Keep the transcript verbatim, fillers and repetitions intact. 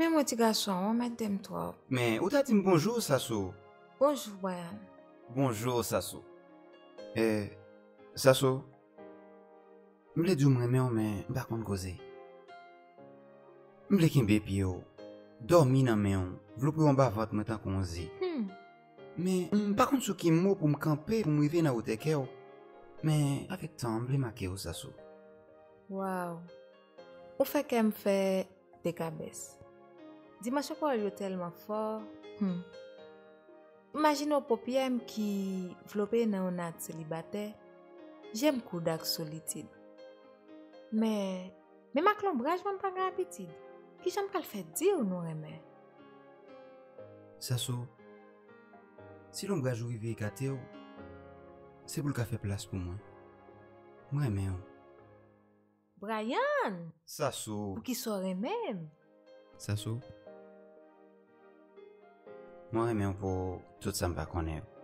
Men mwen ti gason an, w anmède m twòp. Men ou ta di m bonjou, Sassou. Bonjou, Brian. Bonjou, Sassou. Eh, Sassou, m vle di w m renmen w, men m pa konn koze. M vle kenbe pye w, dòmi nan men w, vlope w anba vant mwen tankou yon zi. Hmm. Men m pa konn sou ki mo pou m kanpe pou m rive nan wotè kè w. Men avèk tan an, m vle make w, Sassou. Waw. Ou fè kè m fè dekabès. Dimansyon pawòl yo tèlman fò. Hmm. Imajine w pòpyè m ki vlope nan yon nat selibatè, je m koud ak solitid. Men, menm ak lonbraj mwen m pa gen abitid. Kijan m pral fè di w nou renmen? Sassou, si lonbraj ou rive ekate w, se pou l ka fè plas pou mwen. Mwen renmen w. Brian! Sassou. Poukisa w renmen m? Sassou, mwen renmen w pou tout sa m pa konnen yo.